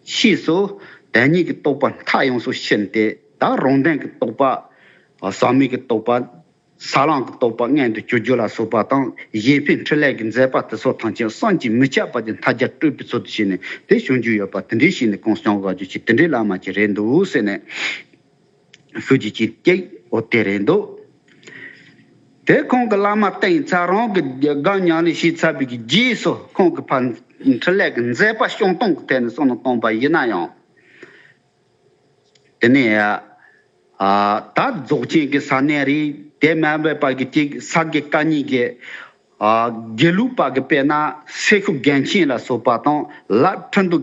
ཕྱིས་སུ་དོན་གཉིས་ཀྱི་རྟོགས་པ་མཐའ་ཡོངས་སུ་ཕྱིན་ཏེ། ད་རང་དོན་གྱི་རྟོགས་པ། ཟག་མེད་ཀྱི་རྟོགས་པ། ས་ལམ་གྱི་རྟོགས་པ་མངོན་དུ་གྱུར་རྒྱུ་ལ་སོགས་པ་དང་། གཞན་ཕན་འཕྲིན་ལས་ཀྱི་མཛད་པ་དེ་ཚོ་ཐམས་ཅད་བསམ་གྱིས་མི་ཁྱབ་པ་དེ་མཐའ་རྒྱ་སྤྲོས་པའི་ཚུལ་དུ་བྱས་ནས་དེ་བྱུང་རྒྱུ་ཡོད་པ་དེ་འདྲའི་བྱས་ནས་གང་བྱུང་བ་རྒྱུ་ཅིག་དེ་འདྲའི་བླ་མ་ཅིག་རེད་འདུག་ཟེར་ནས་ཞུ་རྒྱུ་ཅིག་ཅིག་འོ་དེ་རེད་འདུག། དེ་ཁོང་གི་བླ་མ་བསྟེན་ཚར། རང་གི་སྒོམ་ཉམས་ལེན་བྱས་ཚར་བའི་གི་རྗེས་སུ། ཁོང་གི་ཕར་འཕྲིན་ལས་ཀྱི་མཛད་པ་སྐྱོང་སྟངས་ཀྱི་ཐད་ནས་བསམ་བློ་བཏང་པ་ཡིན་ན་ཡང་། དེ་ནས། ཨ། ད་རྫོགས་ཆེན་གྱི་ས་གནས་རེད། དེ་མ་འབད་པ་གི་ཅིག་ས་དགེ་བཀའ་རྙིང་གི། ཨ། དགེ་ལུགས་པ་གི་དཔེར་ན་སེ་ཤུ་རྒན་ཆེན་ལ་སོགས་པ་དང་། ལ་ཁྲི་འདུ།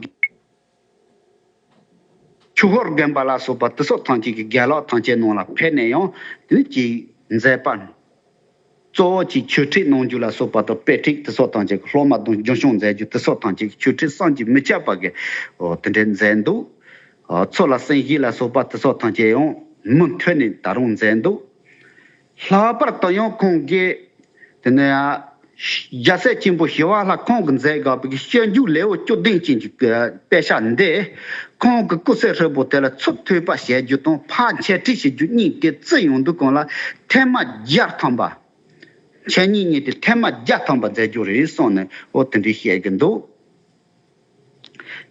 ཆུ་ཧོར་དགོན་པ་ལ་སོགས་པ་དེ་ཚོ་ཐམས་ཅད་ཀྱི་རྒན་ལགས་ཐམས་ཅད་ནང་ལ་ཕེབས་ནས་ཡང་དེ་ནི་ཅིག་མཛད་པ། གཙོ་བོ་ཅིག་ཆོས་ཁྲིད་གནང་རྒྱུ་ལ་སོགས་པ་དང་། དཔེ་ཁྲིད་དེ་ཚོ་ཐམས་ཅད་ཀྱི་སློབ་མ་དང་རྒྱུན་སྐྱོང་མཛད་རྒྱུ་དེ་ཚོ་ཐམས་ཅད་ཀྱི་ཆོས་ཁྲིད་བསམ་གྱིས་མི་ཁྱབ་པ་གི། ཨོ། དེ་འདྲའི་མཛད་འདུག། ཨ། ཚོ་ལ་གསན་བཞེས་ལ་སོགས་པ་དེ་ཚོ་ཐམས་ཅད་ཡང་མུ་མཐུད་ནས་ད་རུང་མཛད་འདུག། ལྷག་པར་དུ་ཡང་ཁོང་གིས་དེ་ནས་རྒྱལ་སྲས་ཆེན་པོ་ཞི་བ་ལྷ་ཁོང་གིས་མཛད་དགོས་པའི་སྤྱོད་འཇུག་ལེའུ་བཅུ་བདུན་ཅན་གྱི་དཔེ་ཆ་འདི། ཁོང་གི་སྐུ་ཚེ་ཧྲིལ་པོ་དེ་ལ་ཚུར་ཐོས་པ་བྱེད་རྒྱུ་དང་ཕར་འཆད་ཁྲིད་བྱེད་རྒྱུ་གཉིས་དེ་བརྩི་ཡོང་དུས་སྒང་ལ་ཐེངས་མ་བརྒྱ་ཐམ་པ། འཆད་ཉན་གཉིས་དེ་ཐེངས་མ་བརྒྱ་ཐམ་པ་མཛད་རྒྱུ་རེད་གསུངས་ནས། ཨོ། དེ་འདྲའི་བཤད་ཀྱི་འདུག།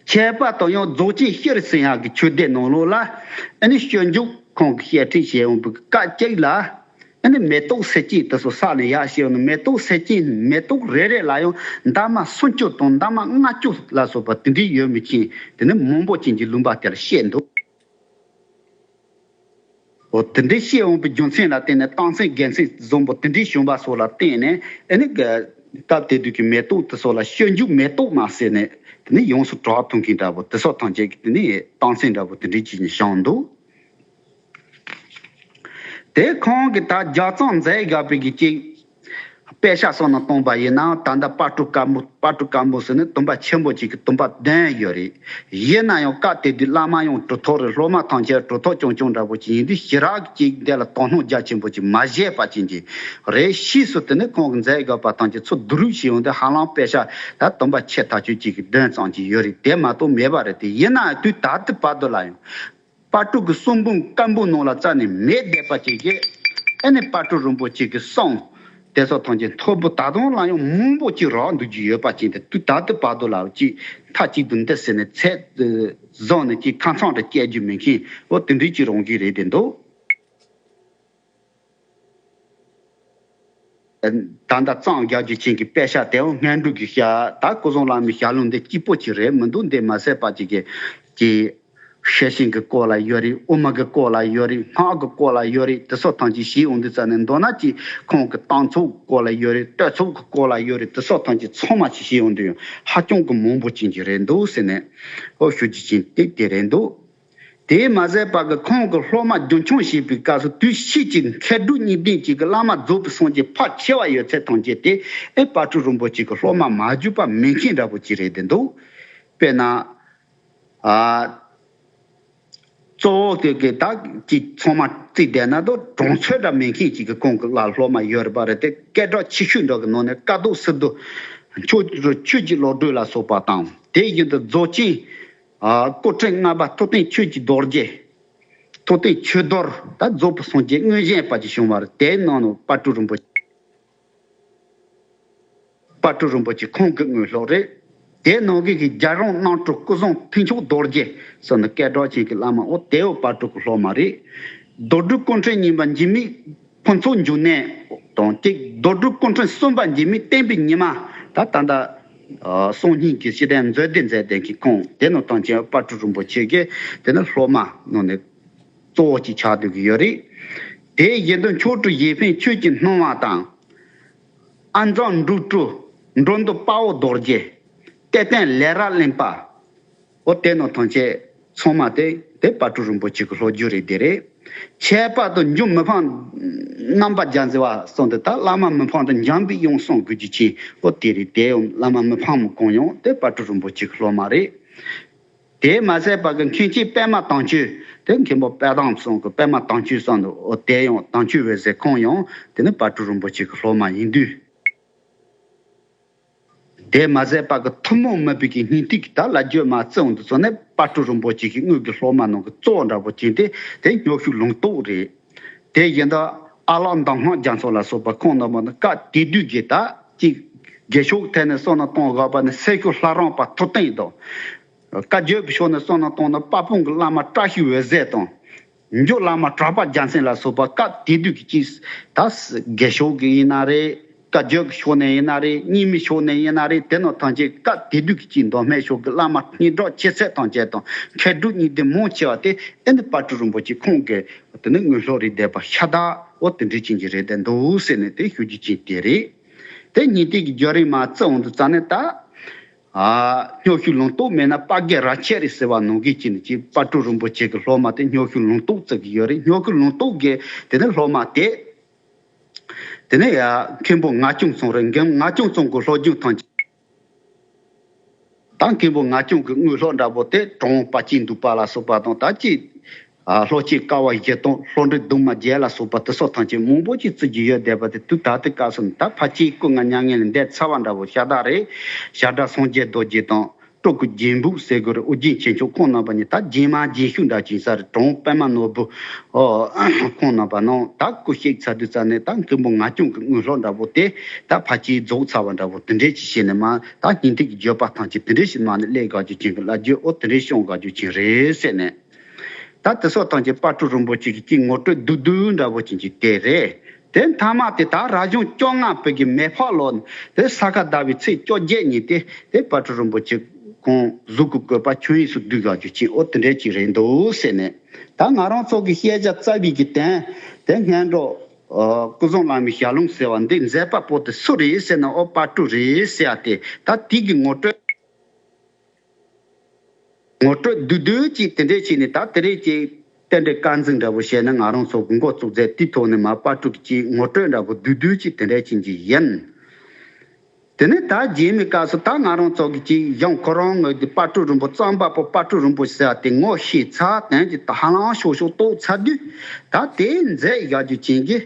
ཁྱད་པར་དུ་ཡང་རྫོགས་ཆེན་ཤྲཱི་སིང་ཧ་གི་ཆོས་སྡེ་ནང་ལོགས་ལ། ཨ་ནི་སྤྱོད་འཇུག་ཁོང་གིས་བཤད་ཁྲིད་བྱེད་ཡོང་བའི་སྐབས་གཅིག་ལ། ཨ་ནི་མེ་ཏོག་སེར་སྐྱེམས་དེ་ཚོ་ས་ལ་ཡར་བཞག་ནས། མེ་ཏོག་སེར་སྐྱེམས། མེ་ཏོག་རེ་རེ་ལ་ཡང་འདབ་མ་སུམ་ཅུ་དང་འདབ་མ་ལྔ་བཅུ་ལ་སོགས་པ་དེ་འདྲའི་ཡོད་མི་ཅན་དེ་ནི་མང་པོ་ཅན་གྱི་ལུང་པ་དེ་ལ་བཤད་འདུག། འོ། དེ་འདྲའི་བཤད་འོང་པའི་རྒྱུ་མཚན་ལ་བརྟེན་ནས་རྟགས་མཚན་དགེ་མཚན་བཟང་པོ་དེ་འདྲའི་བྱུང་བ་སོགས་ལ་བརྟེན་ནས། ཨ་ནི་སྐབས་དེ་དུས་ཀྱི་མེ་ཏོག་དེ་ཚོ་ལ་སྤྱོད་འཇུག་མེ་ཏོག་མ་ཟེར་ནས། དེ་ནི་ཡོངས་སུ་གྲགས་ཐུབ་མཁན་འདྲ་པོ་དེ་ཚོ་ཐམས་ཅད་ཀྱི་དེ་ནི་རྟགས་མཚན་འདྲ་པོ་དེ་འདྲའི་ཅིག་བྱུང་འདུག། དེ་ཁོང་གིས་ད་ལྗགས་རྩོམ་མཛད་དགོས་པའི་གི་ཅིག། དཔེ་ཆ་སོགས་ནང་བཏོན་པ་ཡིན་ནའང་ད་ལྟ་དཔལ་སྤྲུལ་དཀར་མོ། དཔལ་སྤྲུལ་དཀར་མོ་ཟེར་ནས་སྟོན་པ་ཆེན་པོ་གཅིག་གི་སྟོན་པ་བདུན་ཡོད་རེད། ཡིན་ན་ཡང་སྐབས་དེ་དུས་བླ་མ་ཡང་གྲུབ་ཐོབ་རེད། སློབ་མ་ཐམས་ཅད་གྲུབ་ཐོབ་རྐྱང་རྐྱང་འདྲ་པོ་ཅིག་ཡིན་དུས་ཞེ་དྲག་ཅིག་འདི་ལ་དོ་སྣང་རྒྱ་ཆེན་པོ་ཅིག་མ་བྱས་པ་ཅན་གྱི་རེད། ཕྱིས་སུ་དེ་ནས་ཁོང་གི་མཛད་དགོས་པ་ཐམས་ཅད་ཚུར་བསྡུ་རུབ་བྱས་ཡོང་དུས་ཧ་ལམ་དཔེ་ཆ་ད་སྟོན་པ་ཆེ་ཐག་ཆོད་ཅིག་གི་བདུན་ཙམ་ཅིག་ཡོད་རེད། དེ་མ་གཏོགས་མེད་པ་རེད། དེ་ཡིན་ན་དུས་ད་ལྟའི་བར་དུ་ལ་ཡང་། དཔལ་སྤྲུལ་གྱི་གསུང་འབུམ་བཀའ་འབུམ་ནང་ལ་རྩ་ནས་མེད་བསྡད་པ་ཅིག་གིས། ཨེ་ནི་དཔལ་སྤྲུལ་རིན་པོ་ཆེ་གི་གསུང་དེ་ཚོ་ཐམས་ཅད་མཐོ་པོ་ད་དུང་ལ་ཡང་མང་པོ་ཅིག་རག་འདུག་རྒྱུ་ཡོད་པ་ཅིག་དེ་དུས་ད་ལྟའི་བར་དུ་ལ་ཅིག་མཐའ་གཅིག་ཏུ་འདི་ཟེར་ནས་ཚད་བཟུང་ནས་ཅིག་ཁ་མཚང་རེ་བཅད་རྒྱུ་མེད་མཁན་འོ་དེ་འདྲའི་ཅིག་རང་བཞིན་རེད་དེ་འདུག་ད་ལྟ་གཙང་རྒྱ་རྒྱུ་ཅན་གྱི་དཔེ་ཆ་དེའང་སྔོན་འགྲོ་གི་ཞྭ་ད་སྐུ་གསུང་བླ་མའི་ཞལ་ལུང་འདི་གཅིག་པོ་ཅིག་རེད་མི་འདུག་འདི་མ་ཟད་པ་ཅིག་གི་ཀྱི་ཤེར་ཕྱིན་གྱི་སྐོར་ལ་ཡོད་རེད། དབུ་མ་གི་སྐོར་ལ་ཡོད་རེད། སྔགས་ཀྱི་སྐོར་ལ་ཡོད་རེད། དེ་སོགས་ཐམས་ཅད་ཞིག་འོང་དུས་ཙ་ནས་མདོར་ན་ཅིག་ཁོང་གི་གཏམ་ཚོགས་སྐོར་ལ་ཡོད་རེད། བསྟོད་ཚོགས་ཀྱི་སྐོར་ལ་ཡོད་རེད། དེ་སོགས་ཐམས་ཅད་ཚང་མ་ཅིག་ཞིག་འོང་དུས་ཡང་ཧ་ཅང་གི་མང་པོ་ཅན་ཅིག་རེད་འདུག་ཟེར་ནས་ཨོ་ཞུ་རྒྱུ་ཅན་དེ་དེ་རེད་འདུག་དེས་མ་ཟད་པ་གི་ཁོང་གི་སློབ་མ་རྒྱུན་འཁྱོངས་བྱེད་པའི་སྐབས་སུ་དུས་ཕྱིས་ཀྱི་མཁས་གྲུབ་གཉིས་ལྡན་གཅིག་གི་བླ་མ་རྫོགས་པའི་སངས་རྒྱས་ཕལ་ཆེ་བ་ཡོད་ཚད་ཐམས་ཅད་དེ་ཨེ་དཔལ་སྤྲུལ་རིན་པོ་ཆེ་གི་སློབ་མ་མ་གྱུར་པ་མེད་མཁན་འདྲ་པོ་ཅིག་རེད་དེ་འདུག་དཔེར་ན། ཨ། གཙོ་བོ་དེ་གི་ད་ཅིག་ཚང་མ་བརྩིས་བསྡད་ན་ད་གྲོང་ཚོ་འདྲ་མེད་མཁན་ཅིག་གི་ཁོང་གི་བླ་སློབ་མ་ཡོད་རེད་པ་རེད་དེ། སྐད་གྲགས་ཆེ་ཤོས་འདྲ་གི་ནང་ནས་ཀཿཐོག་སི་ཏུ་ཆོས་ཆོས་ཀྱི་བློ་གྲོས་ལ་སོགས་པ་དང་དེ་བཞིན་དུ་རྫོགས་ཆེན། ཨ། སྐུ་ཕྲེང་ལྔ་པ་ཐུབ་བསྟན་ཆོས་ཀྱི་རྡོ་རྗེ། ཐུབ་བསྟན་ཆོས་རྡོར་ད་རྫོགས་པའི་སངས་རྒྱས་མངོན་ཞེན་པ་ཅིག་བྱུང་བ་རེད། དེའི་ནང་ནས་དཔལ་སྤྲུལ་རིན་པོ་ཆེ། དཔལ་སྤྲུལ་རིན་པོ་ཆེ་ཁོང་གི་དངོས་སློབ་རེད། དེའི་ནང་གི་གི་རྒྱལ་རོང་སྣང་གྲོལ་སྐུ་གསུང་ཐུགས་མཆོག་རྡོ་རྗེ་ཟེར་ནས་སྐད་གྲགས་ཅན་གྱི་བླ་མ་འོ་དེའོ་དཔལ་སྤྲུལ་གྱི་སློབ་མ་རེད། རྡོ་གྲུབ་སྐུ་ཕྲེང་གཉིས་པ་འཇིགས་མེད་ཕུན་ཚོགས་འབྱུང་གནས་དང་གཅིག་རྡོ་གྲུབ་སྐུ་ཕྲེང་གསུམ་པ་འཇིགས་མེད་བསྟན་པའི་ཉི་མ་ད་ད་ལྟ་སང་ཉིན་གྱི་ཤེས་ལྡན་མཛོད་བདེ་མཛད་ལྡན་གྱི་ཁོང་དེ་ནང་དང་ཆེན་དཔལ་སྤྲུལ་རིན་པོ་ཆེ་གི་དེ་ནི་སློབ་མ་ནང་ནས་གཙོ་བོ་གཅིག་ཆགས་སྡོད་ཀྱི་ཡོད་རེད། དེ་བཞིན་དུ་མཆོག་སྤྲུལ་གཞན་ཕན་ཆོས་ཀྱི་སྣང་བ་དང་། ཨ་མཛངས་འབྲུག་སྤྲུལ་འགྲོ་འདུལ་དཔའ་བོ་རྡོ་རྗེ། གཏེར་སྟོན་ལས་རབ་གླིང་པ། འོ་དེ་ནང་ཐམས་ཅད་ཚང་མ་དེ་དེ་དཔལ་སྤྲུལ་རིན་པོ་ཆེ་གི་སློབ་བརྒྱུད་རེད་དེ་རེད། ཁྱད་པར་དུ་འཇུ་མི་ཕམ་རྣམ་པ་རྒྱ་མཚོ་བ་གསུངས་ཏེ་ད་བླ་མ་མི་ཕམ་དང་འཇམ་པའི་དབྱངས་གསུམ་དགོས་རྒྱུ་ཆེ་འོ་དེ་རེད། དེ་ཡང་བླ་མ་མི་ཕམ་གང་ཡང་དེ་དཔལ་སྤྲུལ་རིན་པོ་ཆེ་གི་སློབ་མ་རེད། དེས་མ་ཟད་པ་གི་མཁན་ཆེན་པད་མ་དྭངས་བཅུད་དེ་མཁན་པོ་དཔལ་དྭངས་གསུམ་གི་པད་མ་དྭངས་བཅུད་གསུམ་དུ་འོ་དེ་ཡང་དྭངས་བཅུད་འོད་ཟེར་ཁོང་ཡང་དེ་ནི་དཔལ་སྤྲུལ་རིན་པོ་ཆེ་གི་སློབ་མ་ཡིན་དུས། དེས་མ་ཟད་པ་གི་ཐུན་མོང་མུན་པའི་གི་སྙིང་ཐིག་གི་ད་བླ་བརྒྱུད་མ་བརྩི་འོང་དུ་སོང་ནས་དཔལ་སྤྲུལ་རིན་པོ་ཆེ་གི་དངོས་ཀྱི་སློབ་མ་ནང་གི་གཙོ་བོ་འདྲ་པོ་ཅན་དེ་དེ་སྨྱོ་ཤུལ་ལུང་རྟོགས་རེད། དེ་བཞིན་དུ་ཨ་ལགས་མདང་སྔགས་རྒྱ་མཚོ་ལ་སོགས་པ་ཁོང་རྣམ་པ་ནི་སྐབས་དེ་དུས་ཀྱི་ད་ཅིག་དགེ་ཕྱོགས་ཐད་ནས་བསམ་བློ་གཏོང་དགོས་པ་ནི་སེ་ཁུ་ལྷ་རམས་པ་ཐུབ་བསྟན་དང་། བཀའ་བརྒྱུད་ཀྱི་ཕྱོགས་ནས་བསམ་བློ་གཏོང་ན་དཔལ་སྤུངས་ཀྱི་བླ་མ་བཀྲ་ཤིས་འོད་ཟེར་དང་། འཇུ་བླ་མ་གྲགས་པ་རྒྱལ་མཚན་ལ་སོགས་པ་སྐབས་དེ་དུས་ཀྱི་ཅིག་ད་དགེ་ཕྱོགས་ཀྱི་ཡིན་ན་རེད། བཀའ་བརྒྱུད་ཀྱི་ཕྱོགས་ནས་ཡིན་ན་རེད། རྙིང་མའི་ཕྱོགས་ནས་ཡིན་ན་རེད། དེ་ནང་ཐམས་ཅད་སྐབས་དེ་དུས་ཀྱི་ཅིག་མདོ་སྨད་ཕྱོགས་ཀྱི་བླ་མ་སྙན་གྲགས་ཆེ་ཚད་ཐམས་ཅད་དང་མཁས་གྲུབ་གཉིས་ལྡན་མང་ཆེ་བ་དེ་ཨེ་འདི་དཔལ་སྤྲུལ་རིན་པོ་ཆེ་ཁོང་གི་དེ་ནི་དངོས་སློབ་རེད་བསྡད་པ་ཤ་སྟག་འོ་དེ་འདྲའི་ཅན་གྱི་རེད་བསྡད་འདུག་ཟེར་ནས་དེ་ཞུ་རྒྱུ་ཅན་དེ་རེད། དེ་ཉིན་དེ་གི་བརྒྱུད་རིམ་མ་བརྩི་འོང་དུ་རྩ་ནས་ད། ཨ། སྨྱོ་ཤུལ་ལུང་རྟོགས་མེད་ན་དཔལ་དགེ་ར་ཆད་རེད་ཟེར་བ་ནང་བཞིན་གྱི་ནི་ཅིག་དཔལ་སྤྲུལ་རིན་པོ་ཆེ་གི་སློབ་མ་དེ་སྨྱོ་ཤུལ་ལུང་རྟོགས་བརྩི་གི་ཡོད་རེད། སྨྱོ་ཤུལ་ལུང་རྟོགས་ཀྱི་དེ་ནི་སློབ་མ་དེ། དེ་ནི་ཡ་མཁན་པོ་ངག་སྐྱོང་ཚང་རེད། མཁན་ངག་སྐྱོང་ཚང་གི་སློབ་སྦྱོང་ཐམས་ཅད། ད་མཁན་པོ་ངག་སྐྱོང་གི་དངོས་སློབ་འདྲ་པོ་དེ་གྲུབ་དབང་དཔལ་སྐྱེས་འདུས་པ་ལ་སོགས་པ་དང་ད་ཅིག་ཨ། ལྷོ་སྐྱེས་ཀ་བ་བཞི་དང་ལྷོ་འབྲིང་གདུང་མ་བརྒྱད་ལ་སོགས་པ་དེ་སོགས་ཐམས་ཅད་མང་པོ་ཅིག་བརྩི་རྒྱུ་ཡོད་བསྡད་པ་དེ་དུས་ད་ལྟའི་སྐབས་སུ་ནི་ད་ཕལ་ཆེར་སྐུ་ལྔ་མྱ་ངན་ལས་འདས་ཚར་བ་འདྲ་པོ་ཤ་སྟག་རེད། བྱ་བྲལ་སངས་རྒྱས་རྡོ་རྗེ་དང་སྤྲུལ་སྐུ་རྒྱན་སྦུག་ཟེར་དགོས་རེད། ཨོ་རྒྱན་ཆོས་མཆོག་ཁོང་རྣམ་པ་གཉིས་ད་རྗེས་མ་རྗེས་ཤུལ་འདྲ་ཅིག་ས་རེད། གྲུབ་དབང་པད་མ་ནོར་བུ་ཨོ་ཁོང་རྣམ་པ་ནང་ད་སྐུ་གཤེགས་ཚར་དུས་ཙ་ནས་ད་མཁན་པོ་ངག་སྐྱོང་གི་དངོས་སློབ་འདྲ་པོ་དེ་ད་ཕལ་ཆེར་རྫོགས་ཚར་བ་འདྲ་པོ་དེ་འདྲས་ཅིག་བྱས་ནས་མ་ད་སྙིང་ཐིག་གི་བརྗོད་པ་ཐམས་ཅད་དེ་འདྲས་ཞིག་མ་ནས་སླེབས་དགའ་རྒྱུ་ཅན་གྱི་བླ་བརྒྱུད་ཨོ་དེ་འདྲས་བྱུང་དགའ་རྒྱུ་ཅན་རེད་ཟེར་ནས། ད་དེ་སོགས་ཐམས་ཅད་དཔལ་སྤྲུལ་རིན་པོ་ཆེ་གི་ཅིག་ངོ་སྤྲོད་བསྡུས་བསྡུས་འདྲ་པོ་ཅན་གྱི་དེ་རེད། དེ་མཐའ་མ་དེ་ད་རབ་བྱུང་བཅོ་ལྔ་པའི་གི་མེ་ཕག་ལོ་དེ་ས་ག་ཟླ་བའི་ཚེས་བཅོ་བརྒྱད་ཉིན་དེ་དེ་དཔལ་སྤྲུལ་རིན་པོ་ཆེ་ཁོང་གཟུགས་ཀྱི་བཀོད་པ་ཆོས་དབྱིངས་སུ་བསྡུས་དགའ་རྒྱུ་ཅན་ཨོ་དེ་འདྲས་ཅིག་རེད་འདུག་ཟེར་ནས། ད་ང་རང་ཚོ་གི་བཤད་བྱ་རྩ་བའི་གི་དོན་དེ་སྔོན་འགྲོ་ཨ་སྐུ་གསུང་བླ་མའི་ཞལ་ལུང་ཟེར་བ་འདི་མཛད་པ་པོ་དེ་སུ་རེད་ཟེར་ན་ཨོ་དཔལ་སྤྲུལ་རེད་ཟེར་ཡ་དེ་ད་དེ་གི་ངོ་སྤྲོད། ངོ་སྤྲོད་བསྡུས་བསྡུས་ཅིག་དེ་འདྲས་བྱས་ནས་ད་དེ་རིང་ཅིག་རྟེན་འབྲེལ་དཀར་འཛིན་འདྲ་པོ་བྱས་ན་ང་རང་ཚོ་གི་འགོ་བཙུགས་མཛད་དེའི་ཐོག་ནས་མ་དཔལ་སྤྲུལ་གྱི་ངོ་སྤྲོད་འདྲ་པོ་བསྡུས་བསྡུས་ཅིག་དེ་འདྲས་བྱེད་ཀྱི་ཡིན། དེ་ནས་ད་རྗེས་མའི་སྐབས་སུ་ད་ང་རང་ཚོ་གི་ཅིག་ཡང་ཁོ་རང་ངོས་ཀྱི་དཔལ་སྤྲུལ་རིན་པོ་རྩོམ་པ་པོ་དཔལ་སྤྲུལ་རིན་པོ་ཆེ་ཟེར་བ་དེ་ངོ་ཤེས་ཚར་དོན་གྱི་ད་ཧ་ལམ་ཤོག་ཤོག་རྟོགས་ཚར་དུས། ད་དེ་མཛད་བཞག་རྒྱུ་ཅན་གྱི་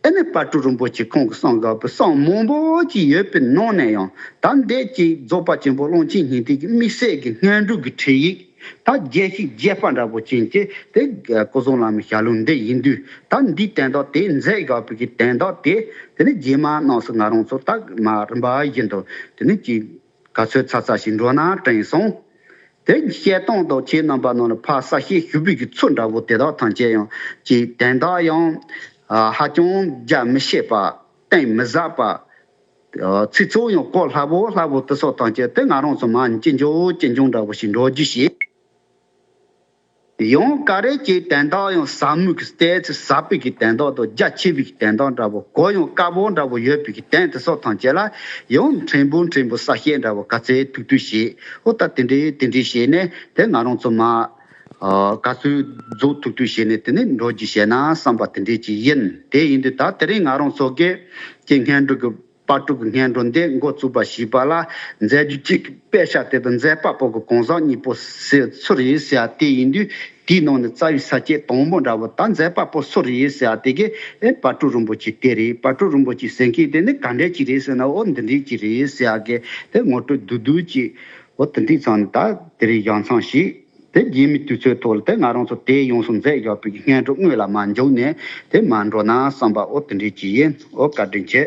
ཨེ་ནི་དཔལ་སྤྲུལ་རིན་པོ་ཆེ་ཁོང་གི་གསུང་དགའ་བའི་གསུང་མང་པོ་ཅིག་ཡོད་པའི་ནང་ནས་ཡང་ད་འདས་ཀྱི་རྫོགས་པ་ཆེན་པོ་ཀློང་ཆེན་སྙིང་ཐིག་གི་དམིགས་བསལ་གྱི་སྔོན་འགྲོ་གི་ཁྲིད་ཡིག་ད་རྒྱས་ཤིང་རྒྱས་པ་འདྲ་པོ་ཅན་གྱི་དེ་སྐུ་གསུང་བླ་མའི་ཞལ་ལུང་འདི་ཡིན་དུས། ད་འདིའི་དོན་དག་དེ་མཛད་དགའ་བའི་གི་དོན་དག་དེ་དེ་ནི་རྗེས་མ་ནང་སུ་ང་རང་ཚོ་ད་མ་རིམ་པ་བཞིན་དུ་དེ་ནི་ཅིག་ག་ཚོད་ཚ་ཚ་ཞིག་འགྲོ་ན་དྲན་སོང་། དེ་བཤད་སྟངས་དང་ཁྱེད་རྣམ་པ་རྣམས་ལ་ཕར་གསལ་བཤད་ཞུ་བའི་གི་ཚུལ་འདྲ་པོ་དེ་དག་ཐམས་ཅད་ཡང་ཅིག་དོན་དག་ཡང་ཧ་ཅང་རྒྱ་མི་ཤེས་པ། གཏིང་མི་ཟབ་པ། ཚིག་ཚོགས་ཡང་གོ་སླ་པོ་སླ་པོ་དེ་སོགས་ཐམས་ཅད་དེ་ང་རང་ཚོ་མ་ཅི་འཇོག་ཅི་འཇོག་འདྲ་པོ་ཞིག་འགྲོ་རྒྱུ་ཞིག་ཡང་ག་རེ་ཅིག་དོན་དག་ཡང་ཟབ་མོའི་གི་ཏོག་ཙམ་ཟབ་པའི་གི་དོན་དག་དང་རྒྱ་ཆེ་བའི་གི་དོན་དག་འདྲ་པོ་གོ་ཡང་དཀའ་པོ་འདྲ་པོ་ཡོད་པའི་གི་དོན་དེ་སོགས་ཐམས་ཅད་ལ་ཡང་ཕྲན་བུ་ཕྲན་བུ་གསལ་བཤད་འདྲ་པོ་ག་ཚོད་ཐུབ་ཐུབ་བྱས། འོ་ད་དེ་འདྲའི་དེ་འདྲའི་བྱས་ནས་དེ་ང་རང་ཚོ་མ་ག་ཚོད་རྫོགས་ཐུབ་ཐུབ་བྱས་ནས་དེ་ནས་འགྲོ་རྒྱུ་བྱས་ན་བསམ་པ་དེ་འདྲའི་ཅིག་ཡིན། དེ་ཡིན་དུས་ད་དེ་རིང་ང་རང་ཚོ་གི་ཀྱི་སྔོན་འགྲོ་གི་དཔལ་སྤྲུལ་གྱི་སྔོན་འགྲོ་འདི་འགོ་བཙུགས་པ་ཞེས་པ་ལ་མཛད་རྒྱུ་གཅིག་གི་དཔེ་ཆ་དེ་དང་མཛད་པ་པོ་གི་གང་ཟག་གཉིས་པོ་སུ་རེད་ཟེར་ཡ་དེ་ཡིན་དུས། དེའི་ནང་ནས་རྩ་བའི་ས་བཅད་དང་པོ་འདྲ་པོ་ད་མཛད་པ་པོ་སུ་རེད་ཟེར་ཡ་དེ་གི་ཨེ་དཔལ་སྤྲུལ་རིན་པོ་ཆེ་དེ་རེད། དཔལ་སྤྲུལ་རིན་པོ་ཆེ་ཟེར་མཁན་དེ་ནི་ག་འདྲས་ཅིག་རེད་ཟེར་ན་འོ་འདི་འདྲས་ཅིག་རེད་ཟེར་ཡ་གི་དེ་ངོ་སྤྲོད་བསྡུས་བསྡུས་ཅིག་འོ་དེ་འདྲས་ཚང་ནས་ད་དེ་རིང་ཡང་ཚང་ཞིག་དེ་རྗེས་མའི་དུས་ཚོད་ཐོག་ལ་དེ་ང་རང་ཚོ་དེ་ཡོངས་སུ་མཛད་ཡོད་པའི་སྔོན་འགྲོ་དངོས་ལ་མ་འཇུག་ནས་དེ་མ་འགྲོ་ན་བསམ་པ་འོ་དེ་འདྲས་ཅིག་ཡིན། འོ་བཀའ་དྲིན་ཆེ།